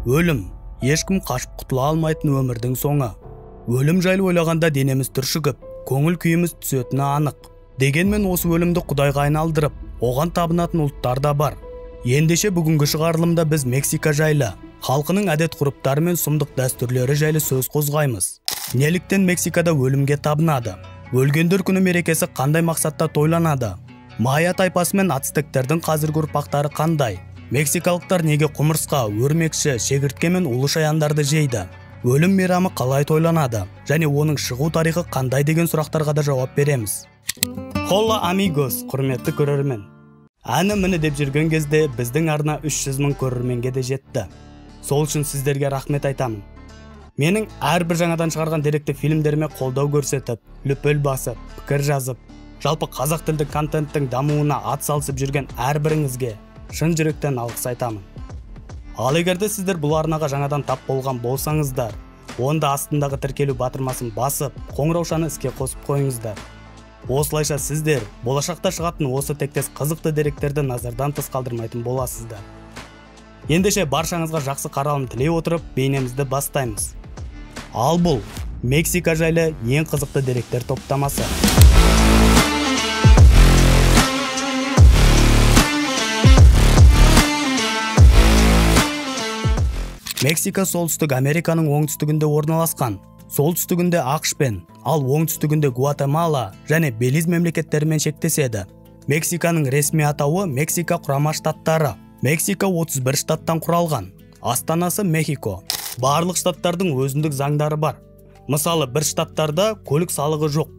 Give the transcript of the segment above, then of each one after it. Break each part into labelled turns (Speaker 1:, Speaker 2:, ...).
Speaker 1: Өлім, ешкім қашып құтыла алмайтын өмірдің соңы. Өлім жайлы ойлағанда денеміз түршігіп, көңіл күйіміз түсетіні анық. Дегенмен осы өлімді Құдайға айналдырып, оған табынатын ұлттар да бар. Ендеше бүгінгі шығарылымда біз Мексика жайлы, халқының әдет-ғұрыптары мен сұмдық дәстүрлері жайлы сөз қозғаймыз. Неліктен Мексикада өлімге табынады? Өлгендер күні мерекесі қандай мақсатта тойланады? Майя тайпасы мен ацтектердің қазіргі ұрпақтары қандай? Мексикалықтар неге құмырсқа, өрмекші, шегіртке мен улы шаяндарды жейді? Өлім мейрамы қалай тойланады? Және оның шығу тарихы қандай деген сұрақтарға да жауап береміз. Hola amigos, құрметті көрермен. Әні міні деп жүрген кезде біздің арна 300 мың көрерменге де жетті. Сол үшін сіздерге рахмет айтамын. Менің әрбір жаңадан шығарған деректі фильмдеріме қолдау көрсетіп, лүпіл басып, пікір жазып, жалпы қазақ тілді контенттің дамуына ат салысып жүрген әрбіріңізге шын жүректен алғыс айтамын. Ал егер де сіздер бұл арнаға жаңадан тап болған болсаңыздар, онда астындағы тіркелу батырмасын басып, қоңыраушаны іске қосып қойыңыздар. Осылайша сіздер болашақта шығатын осы тектес қызықты деректерді назардан тыс қалдырмайтын боласыздар. Ендеше баршаңызға жақсы қаралым тілей отырып, бейнемізді бастаймыз. Ал бұл Мексика жайлы ең қызықты деректер топтамасы. Мексика солтүстік Американың оңтүстігінде орналасқан. Солтүстігінде АҚШ-пен, ал оңтүстігінде Гватемала және Белиз мемлекеттерімен шектеседі. Мексиканың ресми атауы Мексика Құрама Штаттары. Мексика 31 штаттан құралған. Астанасы Мехико. Барлық штаттардың өзіндік заңдары бар. Мысалы, бір штаттарда көлік салығы жоқ.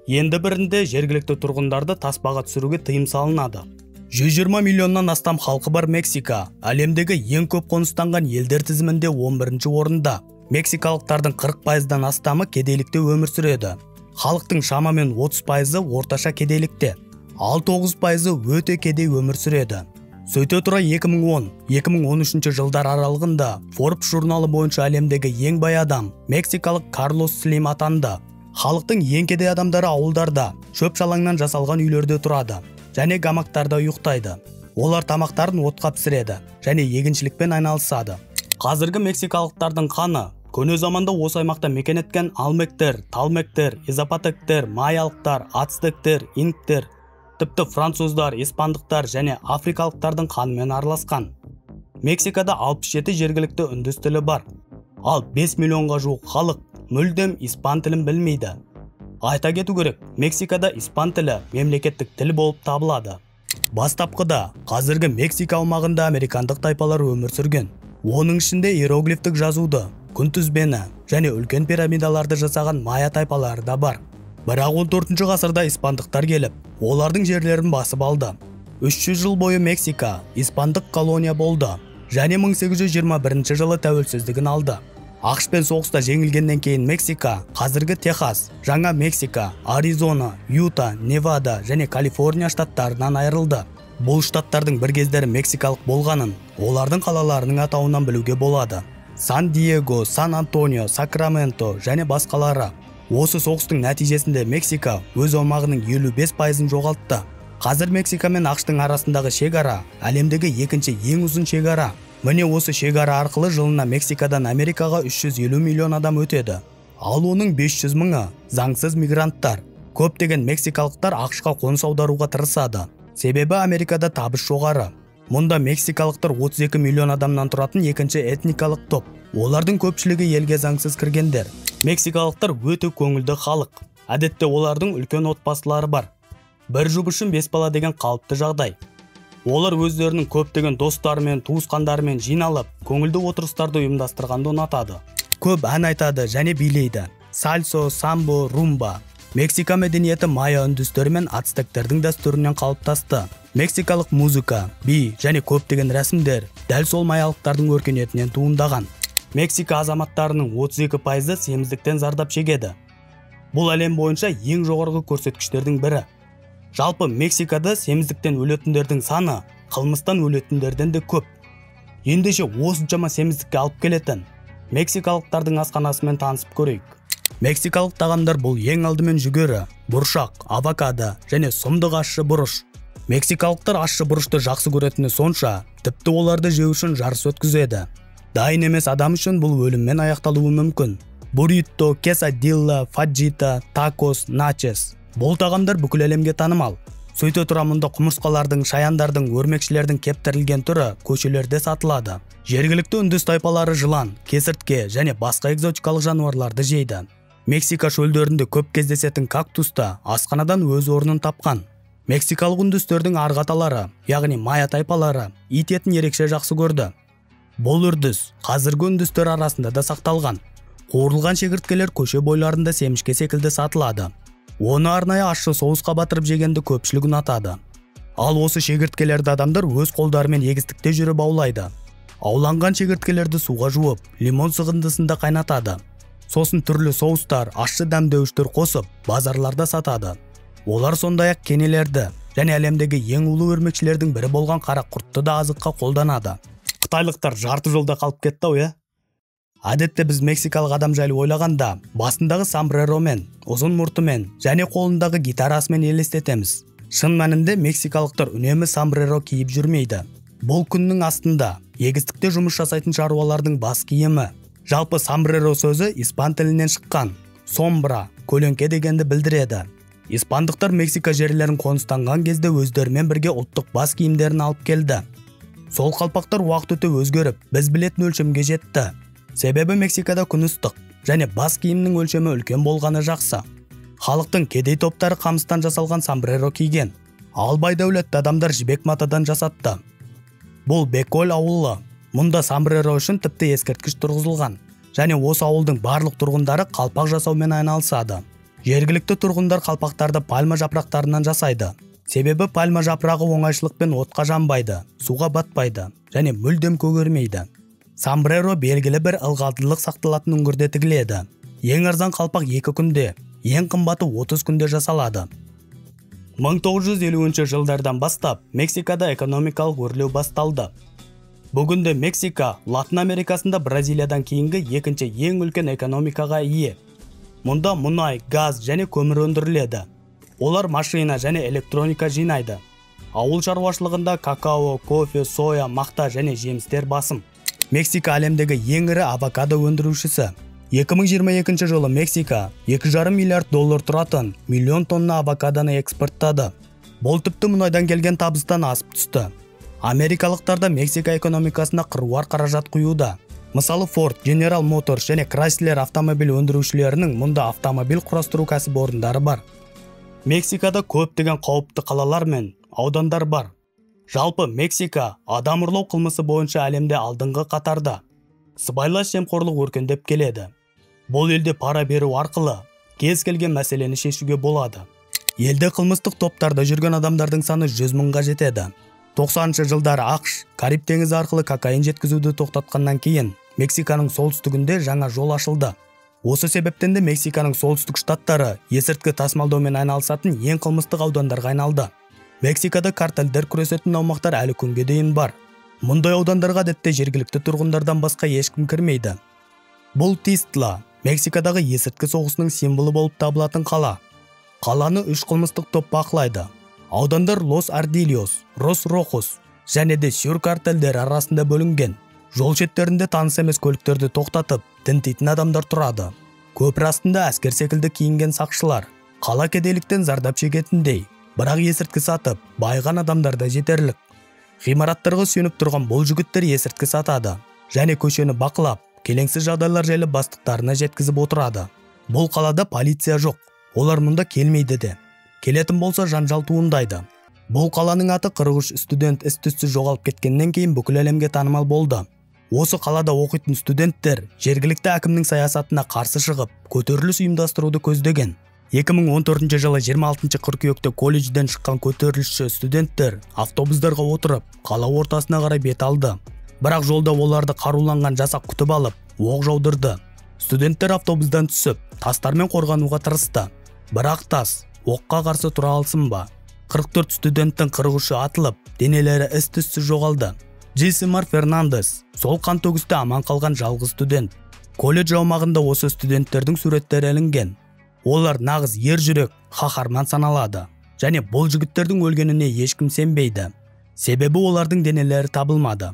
Speaker 1: Енді бірінде жергілікті тұрғындарды таспаға түсіруге тыйым салынады. 120 миллионнан астам халқы бар Мексика әлемдегі ең көп қоныстанған елдер тізімінде 11-ші орында. Мексикалықтардың 40%-дан астамы кедейлікте өмір сүреді. Халықтың шамамен 30%-ы орташа кедейлікте, ал 9%-ы өте кедей өмір сүреді. Сөйте тұра 2010-2013 жылдар аралығында Forbes журналы бойынша әлемдегі ең бай адам мексикалық Карлос Слим атанды. Халықтың ең кедей адамдары ауылдарда, шөп-шалаңнан жасалған үйлерде тұрады және гамактарда ұйықтайды. Олар тамақтарын отқа пісіреді және егіншілікпен айналысады. Қазіргі мексикалықтардың қаны көне заманда осы аймақта мекен еткен алмектер, талмектер, изапотектер, майялықтар, ацтектер, инктер, тіпті француздар, испандықтар және африкалықтардың қанымен араласқан. Мексикада 67 жергілікті үндіс тілі бар. Ал 5 миллионға жуық халық мүлдем испан тілін білмейді. Айта кету керек, Мексикада испан тілі мемлекеттік тіл болып табылады. Бастапқыда қазіргі Мексика аумағында американдық тайпалар өмір сүрген. Оның ішінде иероглифтік жазуды, күнтізбені және үлкен пирамидаларды жасаған майя тайпалары да бар. Бірақ 14 ғасырда испандықтар келіп, олардың жерлерін басып алды. 300 жыл бойы Мексика испандық колония болды және 1821 жылы тәуелсіздігін алды. АҚШ-пен соғыста жеңілгеннен кейін Мексика қазіргі Техас, Жаңа Мексика, Аризона, Юта, Невада және Калифорния штаттарынан айырылды. Бұл штаттардың бір кездері мексикалық болғанын олардың қалаларының атауынан білуге болады. Сан-Диего, Сан-Антонио, Сакраменто және басқалары. Осы соғыстың нәтижесінде Мексика өз аумағының 55%-ын жоғалтты. Қазір Мексика мен АҚШ-тың арасындағы шекара әлемдегі екінші ең ұзын шекара. Міне осы шекара арқылы жылына Мексикадан Америкаға 350 миллион адам өтеді. Ал оның 500 мыңы заңсыз мигранттар. Көптеген мексикалықтар АҚШ-қа қоныс аударуға тырысады. Себебі Америкада табыс жоғары. Мұнда мексикалықтар 32 миллион адамнан тұратын екінші этникалық топ. Олардың көпшілігі елге заңсыз кіргендер. Мексикалықтар өте көңілді халық. Әдетте олардың үлкен отбасылары бар. Бір жұп үшін 5 бала деген қалыпты жағдай. Олар өздерінің көптеген достарымен, туысқандарымен жиналып, көңілді отырыстарды ұйымдастырғанды ұнатады. Көп ән айтады және билейді. Сальсо, самбо, румба. Мексика мәдениеті майя үндістері мен ацтектердің дәстүрінен қалыптасты. Мексикалық музыка, би және көптеген рәсімдер дәл сол майялықтардың өркениетінен туындаған. Мексика азаматтарының 32%-ы семіздіктен зардап шегеді. Бұл әлем бойынша ең жоғарғы көрсеткіштердің бірі. Жалпы Мексикада семіздіктен өлетіндердің саны қылмыстан өлетіндерден де көп. Ендеше осыншама семіздікке алып келетін мексикалықтардың асханасымен танысып көрейік. Мексикалық тағамдар бұл ең алдымен жүгері, бұршақ, авокадо және сұмдық ащы бұрыш. Мексикалықтар ащы бұрышты жақсы көретіні сонша, тіпті оларды жеу үшін жарыс өткізеді. Дайын емес адам үшін бұл өліммен аяқталуы мүмкін. Буррито, кесадилла, фаджита, такос, начес. Бұл тағамдар бүкіл әлемге танымал. Сөйте тұра мұнда құмырсқалардың, шаяндардың, өрмекшілердің кептірілген түрі көшелерде сатылады. Жергілікті үндіс тайпалары жылан, кесіртке және басқа экзотикалық жануарларды жейді. Мексика шөлдерінде көп кездесетін кактус та асханадан өз орнын тапқан. Мексикалық үндістердің арғы аталары, яғни майя тайпалары, ит етін ерекше жақсы көрді. Бұл үрдіс қазіргі үндістер арасында да сақталған. Қуырылған шегірткелер көше бойларында семішке секілді сатылады. Оны арнайы ащы соусқа батырып жегенді көпшілік ұнатады. Ал осы шегірткелерді адамдар өз қолдарымен егістікте жүріп аулайды. Ауланған шегірткелерді суға жуып, лимон сығындысында қайнатады. Сосын түрлі соустар, ащы дәмдеуіштер қосып, базарларда сатады. Олар сондай-ақ кенелерді және әлемдегі ең улы өрмекшілердің бірі болған қара құртты да азыққа қолданады. Қытайлықтар жарты жолда қалып кетті ау, иә? Әдетте біз мексикалық адам жайлы ойлағанда, басындағы сомбреромен, ұзын мұртымен және қолындағы гитарасымен елестетеміз. Шын мәнінде мексикалықтар үнемі сомбреро киіп жүрмейді. Бұл күннің астында егістікте жұмыс жасайтын шаруалардың бас киімі. Жалпы сомбреро сөзі испан тілінен шыққан. Сомбра, көлеңке дегенді білдіреді. Испандықтар Мексика жерлерін қоныстанған кезде өздерімен бірге ұлттық бас киімдерін алып келді. Сол қалпақтар уақыт өте өзгеріп, біз білетін өлшемге жетті. Себебі Мексикада күн ыстық және бас киімнің өлшемі үлкен болғаны жақсы. Халықтың кедей топтары қамыстан жасалған сомбреро киген. Ал бай дәулетті адамдар жібек матадан жасатты. Бұл Беколь ауылы. Мұнда сомбреро үшін тіпті ескерткіш тұрғызылған. Және осы ауылдың барлық тұрғындары қалпақ жасаумен айналысады. Жергілікті тұрғындар қалпақтарды пальма жапырақтарынан жасайды. Себебі пальма жапырағы оңайшылықпен отқа жанбайды, суға батпайды және мүлдем көгермейді. Сомбреро белгілі бір ылғалдылық сақталатын үңгірде тігіледі. Ең арзан қалпақ 2 күнде, ең қымбаты 30 күнде жасалады. 1950 жылдардан бастап Мексикада экономикалық өрлеу басталды. Бүгінде Мексика Латын Америкасында Бразилиядан кейінгі екінші ең үлкен экономикаға ие. Мұнда мұнай, газ және көмір өндіріледі. Олар машина және электроника жинайды. Ауыл шаруашылығында какао, кофе, соя, мақта және жемістер басым. Мексика әлемдегі ең ірі авокадо өндірушісі. 2022 жылы Мексика 2,5 миллиард доллар тұратын миллион тонна авокадоны экспорттады. Бұл тіпті мұнайдан келген табыстан асып түсті. Америкалықтар да Мексика экономикасына қыруар қаражат құюда. Мысалы, Ford, General Motors және Chrysler автомобиль өндірушілерінің мұнда автомобиль құрастыру кәсіпорындары бар. Мексикада көптеген қауіпті қалалар мен аудандар бар. Жалпы Мексика адам ұрлау қылмысы бойынша әлемде алдыңғы қатарда. Сыбайлас жемқорлық өркендеп келеді. Бұл елде пара беру арқылы кез келген мәселені шешуге болады. Елде қылмыстық топтарда жүрген адамдардың саны 100 мыңға жетеді. 90-шы жылдары ақш Кариб теңізі арқылы кокаин жеткізуді тоқтатқаннан кейін Мексиканың солтүстігінде жаңа жол ашылды. Осы себептен де Мексиканың солтүстік штаттары есірткі тасымалдаумен айналысатын ең қылмыстық аудандарға айналды. Мексикада картельдер күресетін аумақтар әлі күнге дейін бар. Мұндай аудандарға әдетте жергілікті тұрғындардан басқа ешкім кірмейді. Бұл Тистла, Мексикадағы есірткі соғысының символы болып табылатын қала. Қаланы үш қылмыстық топ бақылайды. Аудандар Лос Ардильос, Рос Рохос және де Сюр картельдері арасында бөлінген. Жол шеттерінде таныс емес көліктерді тоқтатып, тінтитін адамдар тұрады. Көпір астында әскер секілді киінген сақшылар. Қала кедейліктен зардап шегетіндей, бірақ есірткі сатып, байыған адамдар да жетерлік. Ғимараттарға сүйеніп тұрған бұл жігіттер есірткі сатады және көшені бақылап, келеңсіз жағдайлар жайлы бастықтарына жеткізіп отырады. Бұл қалада полиция жоқ, олар мұнда келмейді де. Келетін болса жанжал туындайды. Бұл қаланың аты 43 студент із-түзсіз жоғалып кеткеннен кейін бүкіл әлемге танымал болды. Осы қалада оқитын студенттер жергілікті әкімнің саясатына қарсы шығып, көтеріліс ұйымдастыруды көздеген. 2014 жылы 26 қыркүйекте колледжден шыққан көтерілісші студенттер автобустарға отырып, қала ортасына қарай бет алды. Бірақ жолда оларды қаруланған жасақ күтіп алып, оқ жаудырды. Студенттер автобустан түсіп, тастармен қорғануға тырысты. Бірақ тас оққа қарсы тұра алсын ба? 44 студенттің 43-і атылып, денелері із-түзсіз жоғалды. Джисимар Фернандес сол қан төгісте аман қалған жалғыз студент. Колледж аумағында осы студенттердің суреттері ілінген. Олар нағыз ер жүрек, қаһарман саналады. Және бұл жігіттердің өлгеніне ешкім сенбейді. Себебі олардың денелері табылмады.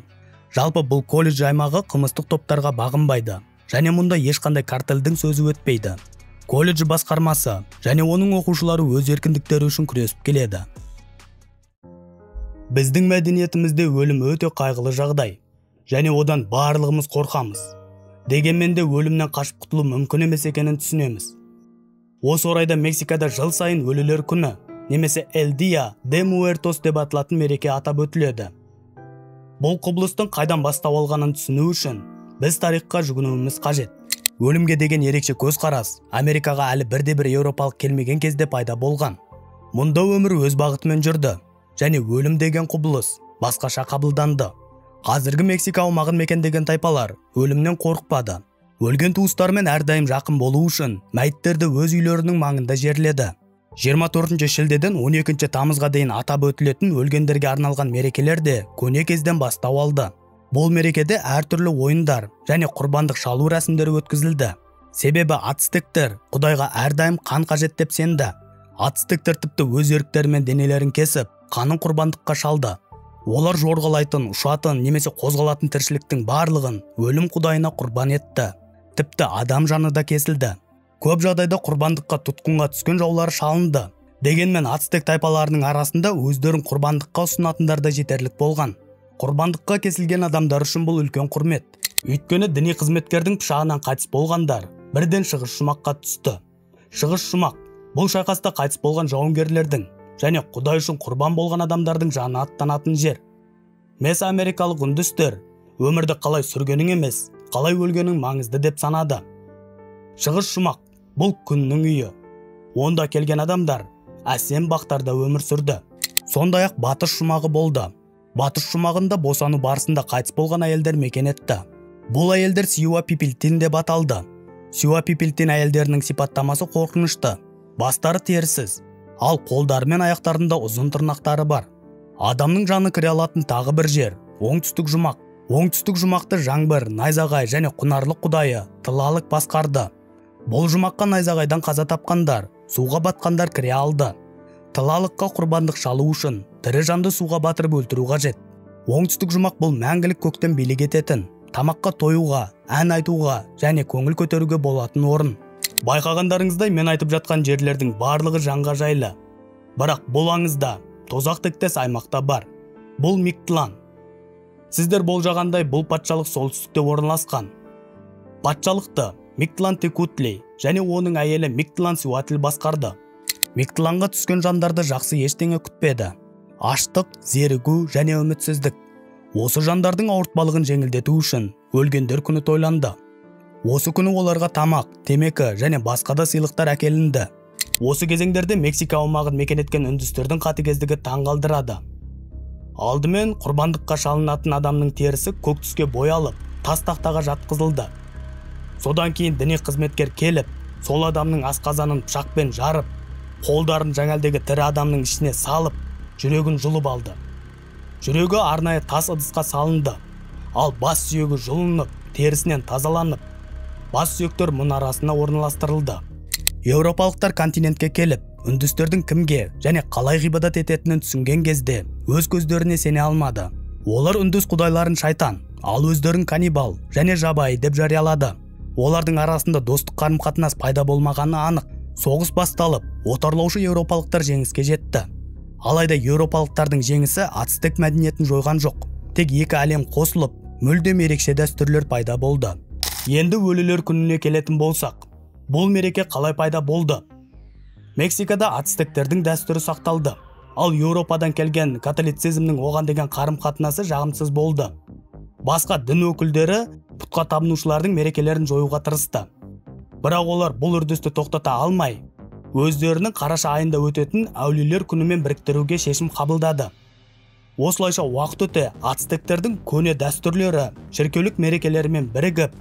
Speaker 1: Жалпы бұл колледж аймағы қылмыстық топтарға бағынбайды және мұнда ешқандай картельдің сөзі өтпейді. Колледж басқармасы және оның оқушылары өз еркіндіктері үшін күресіп келеді. Біздің мәдениетімізде өлім өте қайғылы жағдай және одан барлығымыз қорқамыз. Дегенмен де өлімнен қашып құтылу мүмкін емес екенін түсінеміз. Осы орайда Мексикада жыл сайын өлілер күні немесе El Día de Muertos деп аталатын мереке атап өтіледі. Бұл құбылыстың қайдан бастау алғанын түсіну үшін біз тарихқа жүгінуіміз қажет. Өлімге деген ерекше көзқарас Америкаға әлі бірде-бір еуропалық келмеген кезде пайда болған. Мұнда өмір өз бағытымен жүрді және өлім деген құбылыс басқаша қабылданды. Қазіргі Мексика аумағын мекендеген тайпалар өлімнен қорықпады. Өлген туыстарымен әрдайым жақын болу үшін мәйіттерді өз үйлерінің маңында жерледі. 24 шілдеден 12 тамызға дейін атап өтілетін өлгендерге арналған мерекелер де көне кезден бастау алды. Бұл мерекеде әртүрлі ойындар және құрбандық шалу рәсімдері өткізілді. Себебі ацтектер Құдайға әрдайым қан қажет деп сенді. Ацтектер тіпті өз еріктерімен денелерін кесіп, қанын құрбандыққа шалды. Олар жорғалайтын, ұшатын немесе қозғалатын тіршіліктің барлығын өлім құдайына құрбан етті. Тіпті адам жаны да кесілді. Көп жағдайда құрбандыққа тұтқынға түскен жаулары шалынды. Дегенмен ацтек тайпаларының арасында өздерін құрбандыққа ұсынатындар да жетерлік болған. Құрбандыққа кесілген адамдар үшін бұл үлкен құрмет. Өйткені діни қызметкердің пышағынан қайтыс болғандар бірден шығыс жұмаққа түсті. Шығыс жұмақ бұл шайқаста қайтыс болған жауынгерлердің және Құдай үшін құрбан болған адамдардың жаны аттанатын жер. Месоамерикалық үндістер өмірді қалай сүргенің емес, қалай өлгенің маңызды деп санады. Шығыс жұмақ бұл күннің үйі. Онда келген адамдар әсем бақтарда өмір сүрді. Сондай-ақ батыс жұмағы болды. Батыс жұмағында босану барысында қайтыс болған әйелдер мекен етті. Бұл әйелдер Сиуа Пипилтин деп аталды. Сиуа Пипилтин әйелдерінің сипаттамасы қорқынышты. Бастары терісіз, ал қолдары мен аяқтарында ұзын тырнақтары бар. Адамның жаны кіре алатын тағы бір жер оңтүстік жұмақ. Оңтүстік жұмақты жаңбыр, найзағай және құнарлық құдайы Тлалок басқарды. Бұл жұмаққа найзағайдан қаза тапқандар, суға батқандар кіре алды. Тлалокқа құрбандық шалу үшін тірі жанды суға батырып өлтіру қажет. Оңтүстік жұмақ бұл мәңгілік көктем билік ететін, тамаққа тоюға, ән айтуға және көңіл көтеруге болатын орын. Байқағандарыңыздай мен айтып жатқан жерлердің барлығы жанға жайлы. Бірақ бұл аңызда тозақ тектес аймақта бар. Бұл Миктлан. Сіздер болжағандай бұл патшалық солтүстікте орналасқан. Патшалықты Миктлан Текутли және оның әйелі Миктлан Сюатль басқарды. Миктланға түскен жандарды жақсы ештеңе күтпеді. Аштық, зерігу және үмітсіздік. Осы жандардың ауыртпалығын жеңілдету үшін өлгендер күні тойланды. Осы күні оларға тамақ, темекі және басқа да сыйлықтар әкелінді. Осы кезеңдерде Мексика аумағын мекен еткен үндістердің қатыгездігі таңғалдырады. Алдымен құрбандыққа шалынатын адамның терісі көк түске боялып, тас тақтаға жатқызылды. Содан кейін діни қызметкер келіп, сол адамның асқазанын пышақпен жарып, қолдарын жаңалдегі тірі адамның ішіне салып, жүрегін жұлып алды. Жүрегі арнайы тас ыдысқа салынды, ал бас сүйегі жұлынып, терісінен тазаланып, бас сүйектер мұнарасына орналастырылды. Еуропалықтар континентке келіп, үндістердің кімге және қалай ғибадат ететінін түсінген кезде өз көздеріне сене алмады. Олар үндіс құдайларын шайтан, ал өздерін каннибал және жабайы деп жариялады. Олардың арасында достық қарым-қатынас пайда болмағаны анық. Соғыс басталып, отарлаушы еуропалықтар жеңіске жетті. Алайда еуропалықтардың жеңісі ацтек мәдениетін жойған жоқ. Тек екі әлем қосылып, мүлдем ерекше дәстүрлер пайда болды. Енді өлілер күніне келетін болсақ, бұл мереке қалай пайда болды? Мексикада ацтектердің дәстүрі сақталды, ал Еуропадан келген католицизмнің оған деген қарым-қатынасы жағымсыз болды. Басқа дін өкілдері пұтқа табынушылардың мерекелерін жоюға тырысты. Бірақ олар бұл үрдісті тоқтата алмай, өздерінің қараша айында өтетін әулиелер күнімен біріктіруге шешім қабылдады. Осылайша уақыт өте ацтектердің көне дәстүрлері шіркеулік мерекелерімен бірігіп,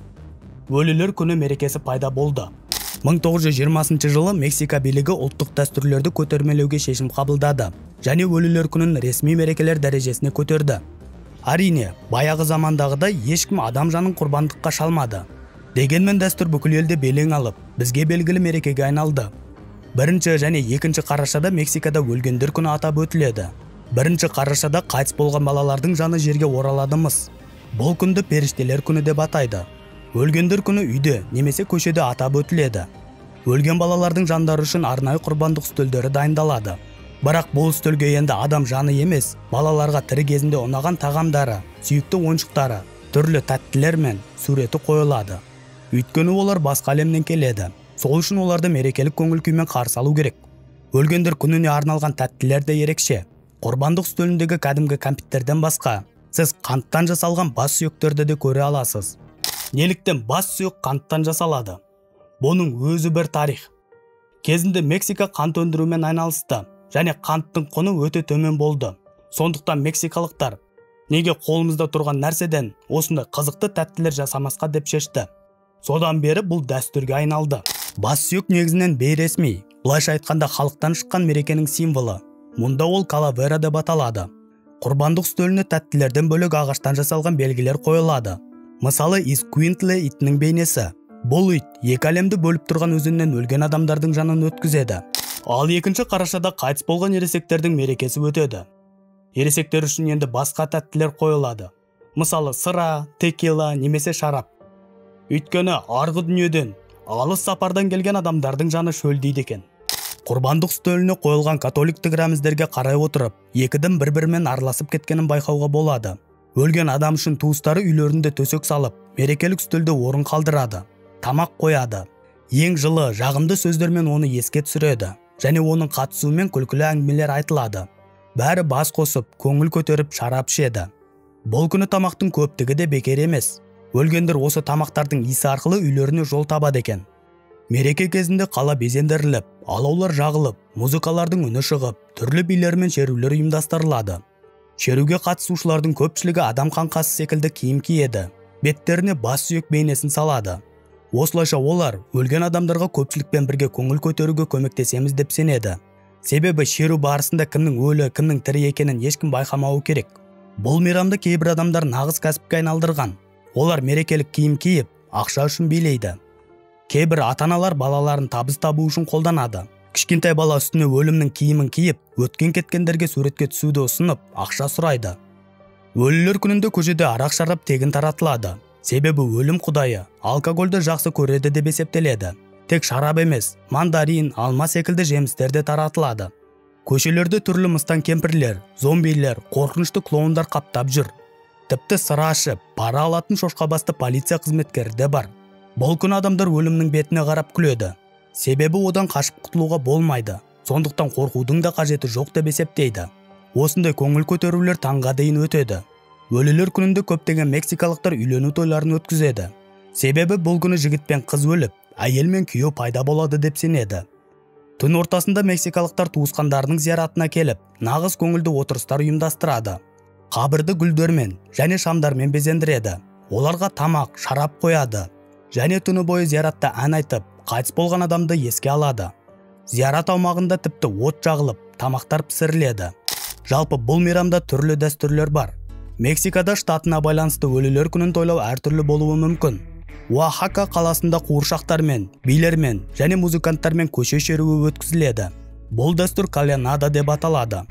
Speaker 1: өлілер күні мерекесі пайда болды. 1920 жылы Мексика билігі ұлттық дәстүрлерді көтермелеуге шешім қабылдады және өлілер күнін ресми мерекелер дәрежесіне көтерді. Әрине, баяғы замандағыдай ешкім адам жанын құрбандыққа шалмады. Дегенмен дәстүр бүкіл елде белең алып, бізге белгілі мерекеге айналды. 1 және 2 қарашада Мексикада өлгендер күні атап өтіледі. 1 қарашада қайтыс болған балалардың жаны жерге ораладымыз. Бұл күнді періштелер күні деп атайды. Өлгендер күні үйде немесе көшеде атап өтіледі. Өлген балалардың жандары үшін арнайы құрбандық үстелдері дайындалады. Бірақ бұл үстелге енді адам жаны емес, балаларға тірі кезінде ұнаған тағамдары, сүйікті ойыншықтары, түрлі тәттілер мен суреті қойылады. Өйткені олар басқа әлемнен келеді. Сол үшін оларды мерекелік көңіл күймен қарсы алу керек. Өлгендер күніне арналған тәттілер де ерекше. Құрбандық үстеліндегі кәдімгі кәмпиттерден басқа, сіз қанттан жасалған бас сүйектерді де көре аласыз. Неліктен бас сүйек қанттан жасалады? Бұның өзі бір тарих. Кезінде Мексика қант өндірумен айналысты және қанттың құны өте төмен болды. Сондықтан мексикалықтар неге қолымызда тұрған нәрседен осындай қызықты тәттілер жасамасқа деп шешті. Содан бері бұл дәстүрге айналды. Бас сүйек негізінен бейресми, былайша айтқанда халықтан шыққан мерекенің символы. Мұнда ол калавера деп аталады. Құрбандық үстеліне тәттілерден бөлек ағаштан жасалған белгілер қойылады. Мысалы, Искуинтле итінің бейнесі. Бұл ит екі әлемді бөліп тұрған өзеннен өлген адамдардың жанын өткізеді. Ал 2 қарашада қайтыс болған ересектердің мерекесі өтеді. Ересектер үшін енді басқа тәттілер қойылады. Мысалы, сыра, текила немесе шарап. Өйткені арғы дүниеден, алыс сапардан келген адамдардың жаны шөлдейді екен. Құрбандық үстеліне қойылған католиктік рәміздерге қарай отырып, екі дін бір-бірімен араласып кеткенін байқауға болады. Өлген адам үшін туыстары үйлерінде төсек салып, мерекелік үстелде орын қалдырады, тамақ қояды. Ең жылы, жағымды сөздермен оны еске түсіреді және оның қатысуымен күлкілі әңгімелер айтылады. Бәрі бас қосып, көңіл көтеріп шарап ішеді. Бұл күні тамақтың көптігі де бекер емес. Өлгендер осы тамақтардың иісі арқылы үйлеріне жол табады екен. Мереке кезінде қала безендіріліп, алаулар жағылып, музыкалардың үні шығып, түрлі билер мен шерулер ұйымдастырылады. Шеруге қатысушылардың көпшілігі адам қаңқасы секілді киім киеді, беттеріне бас сүйек бейнесін салады. Осылайша олар өлген адамдарға көпшілікпен бірге көңіл көтеруге көмектесеміз деп сенеді. Себебі шеру барысында кімнің өлі, кімнің тірі екенін ешкім байқамауы керек. Бұл мейрамды кейбір адамдар нағыз кәсіпке айналдырған. Олар мерекелік киім киіп, ақша үшін билейді. Кейбір ата-аналар балаларын табыс табу үшін қолданады. Кішкентай бала үстіне өлімнің киімін киіп, өткен кеткендерге суретке түсуді ұсынып, ақша сұрайды. Өлілер күнінде көшеде арақ шарап тегін таратылады. Себебі өлім құдайы алкогольді жақсы көреді деп есептеледі. Тек шарап емес, мандарин, алма секілді жемістер де таратылады. Көшелерде түрлі мыстан кемпірлер, зомбилер, қорқынышты клоундар қаптап жүр. Тіпті сыра ашып, пара алатын шошқабасты полиция қызметкері де бар. Бұл күні адамдар өлімнің бетіне қарап күледі. Себебі одан қашып құтылуға болмайды. Сондықтан қорқудың да қажеті жоқ деп есептейді. Осындай көңіл көтерулер таңға дейін өтеді. Өлілер күнінде көптеген мексикалықтар үйлену тойларын өткізеді. Себебі бұл күні жігіт пен қыз өліп, әйел мен күйеу пайда болады деп сенеді. Түн ортасында мексикалықтар туысқандарының зияратына келіп, нағыз көңілді отырыстар ұйымдастырады. Қабірді гүлдермен және шамдармен безендіреді. Оларға тамақ, шарап қояды. Және түні бойы зияратта ән айтып, қайтыс болған адамды еске алады. Зиярат аумағында тіпті от жағылып, тамақтар пісіріледі. Жалпы бұл мейрамда түрлі дәстүрлер бар. Мексикада штатына байланысты өлілер күнін тойлау әртүрлі болуы мүмкін. Оахака қаласында қуыршақтармен, билермен және музыканттармен көше шеруі өткізіледі. Бұл дәстүр каленада деп аталады.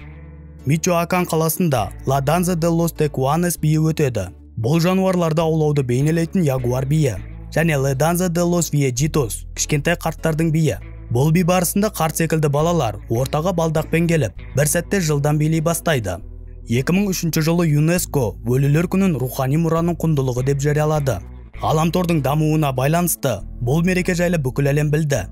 Speaker 1: Мичоакан қаласында La Danza de los Tecuanes биі өтеді. Бұл жануарларды аулауды бейнелейтін ягуар биі және La Danza de los Viejitos кішкентай қарттардың биі. Бұл би барысында қарт секілді балалар ортаға балдақпен келіп, бір сәтте жылдам билей бастайды. 2003 жылы ЮНЕСКО өлілер күнін рухани мұраның құндылығы деп жариялады. Ғаламтордың дамуына байланысты бұл мереке жайлы бүкіл әлем білді.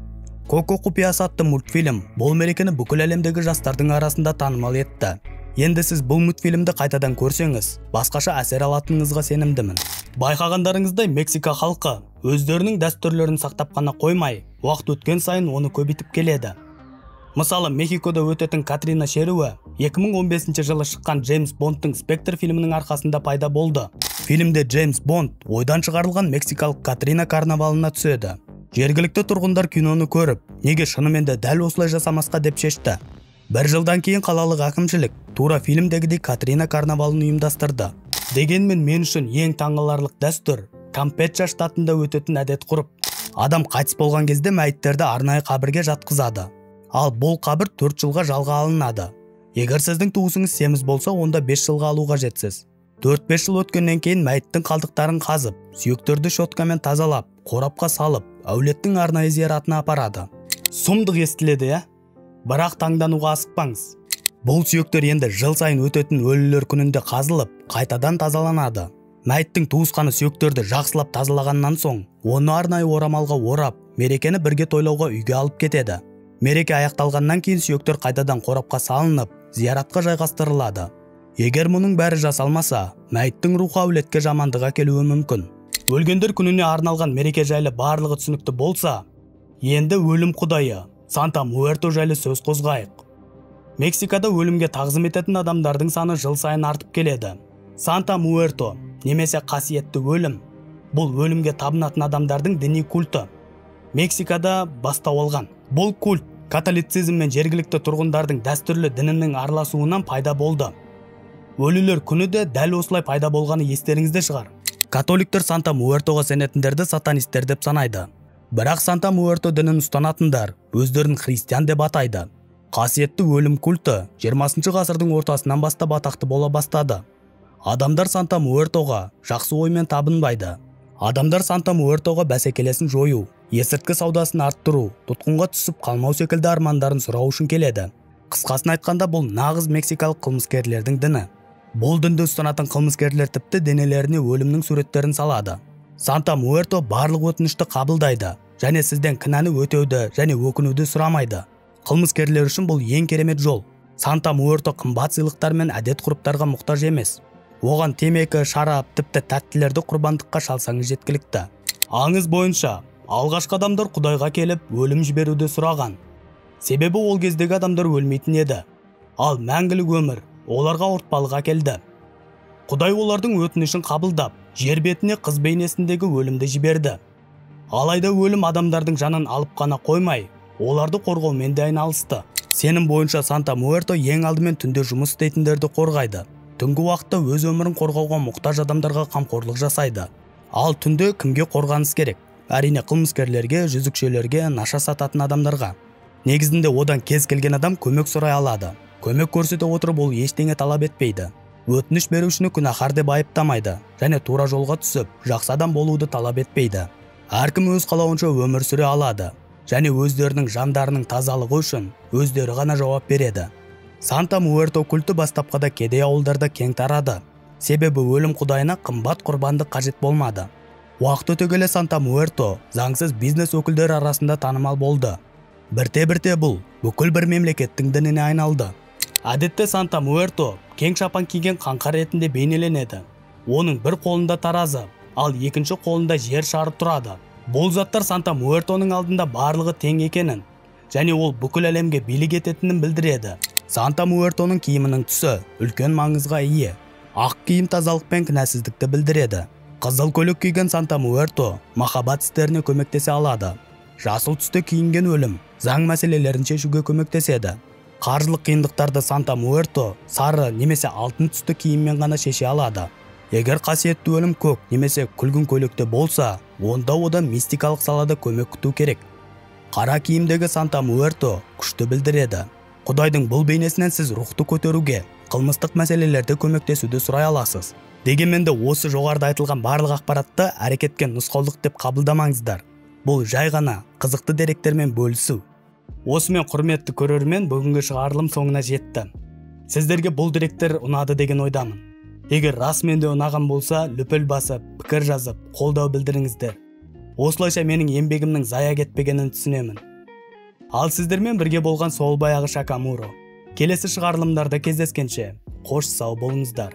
Speaker 1: Коко құпиясы атты мультфильм бұл мерекені бүкіл әлемдегі жастардың арасында танымал етті. Енді сіз бұл мультфильмді қайтадан көрсеңіз, басқаша әсер алатыныңызға сенімдімін. Байқағандарыңыздай, Мексика халқы өздерінің дәстүрлерін сақтап қана қоймай, уақыт өткен сайын оны көбейтіп келеді. Мысалы, Мехикода өтетін Катрина шеруі 2015 жылы шыққан Джеймс Бондтың Спектр фильмінің арқасында пайда болды. Фильмде Джеймс Бонд ойдан шығарылған мексикалық Катрина карнавалына түседі. Жергілікті тұрғындар киноны көріп, неге шынымен де дәл осылай жасамасқа деп шешті. Бір жылдан кейін қалалық әкімшілік тура фильмдегідей Катрина карнавалын ұйымдастырды. Дегенмен мен үшін ең таңғаларлық дәстүр Кампеча штатында өтетін әдет ғұрып. Адам қайтыс болған кезде мәйіттерді арнайы қабірге жатқызады. Ал бұл қабір 4 жылға жалға алынады. Егер сіздің туысыңыз семіз болса, онда 5 жылға алу қажетсіз. 4-5 жыл өткеннен кейін мәйіттің қалдықтарын қазып, сүйектерді щеткамен тазалап, қорапқа салып, әулеттің арнайы зияратына апарады. Сұмдық естіледі, иә? Бірақ таңдануға асықпаңыз. Бұл сүйектер енді жыл сайын өтетін өлілер күнінде қазылып, қайтадан тазаланады. Мәйіттің туысқаны сүйектерді жақсылап тазалағаннан соң, оны арнайы орамалға орап, мерекені бірге тойлауға үйге алып кетеді. Мереке аяқталғаннан кейін сүйектер қайтадан қорапқа салынып, зияратқа жайғастырылады. Егер мұның бәрі жасалмаса, мәйіттің рухы әулетке жамандық әкелуі мүмкін. Өлгендер күніне арналған мереке жайлы барлығы түсінікті болса, енді өлім құдайы Санта Муэрто жайлы сөз қозғайық. Мексикада өлімге тағзым ететін адамдардың саны жыл сайын артып келеді. Санта Муэрто немесе қасиетті өлім бұл өлімге табынатын адамдардың діни культі. Мексикада бастау алған. Бұл культ католицизм мен жергілікті тұрғындардың дәстүрлі дінінің араласуынан пайда болды. Өлілер күні де дәл осылай пайда болғаны естеріңізде шығар. Католиктер Санта Муэртоға сенетіндерді сатанистер деп санайды. Бірақ Санта Муэрто дінін ұстанатындар өздерін христиан деп атайды. Қасиетті өлім культі 20 ғасырдың ортасынан бастап атақты бола бастады. Адамдар Санта Муэртоға жақсы оймен табынбайды. Адамдар Санта Муэртоға бәсекелесін жою, есірткі саудасын арттыру, тұтқынға түсіп қалмау секілді армандарын сұрау үшін келеді. Қысқасын айтқанда, бұл нағыз мексикалық қылмыскерлердің діні. Бұл дінді ұстанатын қылмыскерлер тіпті денелеріне өлімнің суреттерін салады. Санта Муэрто барлық өтінішті қабылдайды және сізден кінәні өтеуді және өкінуді сұрамайды. Қылмыскерлер үшін бұл ең керемет жол. Санта Муэрто қымбат сыйлықтар мен әдет-ғұрыптарға мұқтаж емес. Оған темекі, шарап, тіпті тәттілерді құрбандыққа шалсаңыз жеткілікті. Аңыз бойынша, алғашқы адамдар Құдайға келіп, өлім жіберуді сұраған. Себебі ол кездегі адамдар өлмейтін еді. Ал мәңгілік өмір оларға ауыртпалық әкелді. Құдай олардың өтінішін қабылдап, жер бетіне қыз бейнесіндегі өлімді жіберді. Алайда өлім адамдардың жанын алып қана қоймай, оларды қорғаумен де айналысты. Сенім бойынша Санта Муэрто ең алдымен түнде жұмыс істейтіндерді қорғайды. Түнгі уақытта өз өмірін қорғауға мұқтаж адамдарға қамқорлық жасайды. Ал түнде кімге қорғаныс керек? Әрине қылмыскерлерге, жүзікшелерге, наша сататын адамдарға. Негізінде одан кез келген адам көмек сұрай алады. Көмек көрсете отырып ол ештеңе талап етпейді. Өтініш берушіні күнәһар деп айыптамайды және тура жолға түсіп, жақсы адам болуды талап етпейді. Әркім өз қалауынша өмір сүре алады және өздерінің жандарының тазалығы үшін өздері ғана жауап береді. Санта Муэрто культі бастапқыда кедей ауылдарда кең тарады. Себебі өлім құдайына қымбат құрбандық қажет болмады. Уақыт өте келе Санта Муэрто заңсыз бизнес өкілдері арасында танымал болды. Бірте-бірте бұл бүкіл бір мемлекеттің дініне айналды. Әдетте Санта Муэрто кең шапан киген қаңқар ретінде бейнеленеді. Оның бір қолында таразы, ал екінші қолында жер шары тұрады. Бұл заттар Санта Муэртоның алдында барлығы тең екенін және ол бүкіл әлемге билік ететінін білдіреді. Санта Муэртоның киімінің түсі үлкен маңызға ие. Ақ киім тазалық пен кінәсіздікті білдіреді. Қызыл көйлек киген Санта Муэрто махаббат істеріне көмектесе алады. Жасыл түсте киінген өлім заң мәселелерін шешуге көмектеседі. Қаржылық қиындықтарды Санта Муэрто сары немесе алтын түсті киіммен ғана шеше алады. Егер қасиетті өлім көк немесе күлгін көйлекте болса, онда одан мистикалық салада көмек күту керек. Қара киімдегі Санта Муэрто күшті білдіреді. Құдайдың бұл бейнесінен сіз рухты көтеруге, қылмыстық мәселелерде көмектесуді сұрай аласыз. Дегенмен де осы жоғарыда айтылған барлық ақпаратты әрекетке нұсқаулық деп қабылдамаңыздар. Бұл жай ғана қызықты деректермен бөлісу. Осымен құрметті көрермен, бүгінгі шығарылым соңына жетті. Сіздерге бұл деректер ұнады деген ойдамын. Егер расымен де ұнаған болса, лүпіл басып, пікір жазып, қолдау білдіріңіздер. Осылайша менің еңбегімнің зая кетпегенін түсінемін. Ал сіздермен бірге болған сол баяғы Шакамуро. Келесі шығарылымдарда кездескенше, қош сау болыңыздар.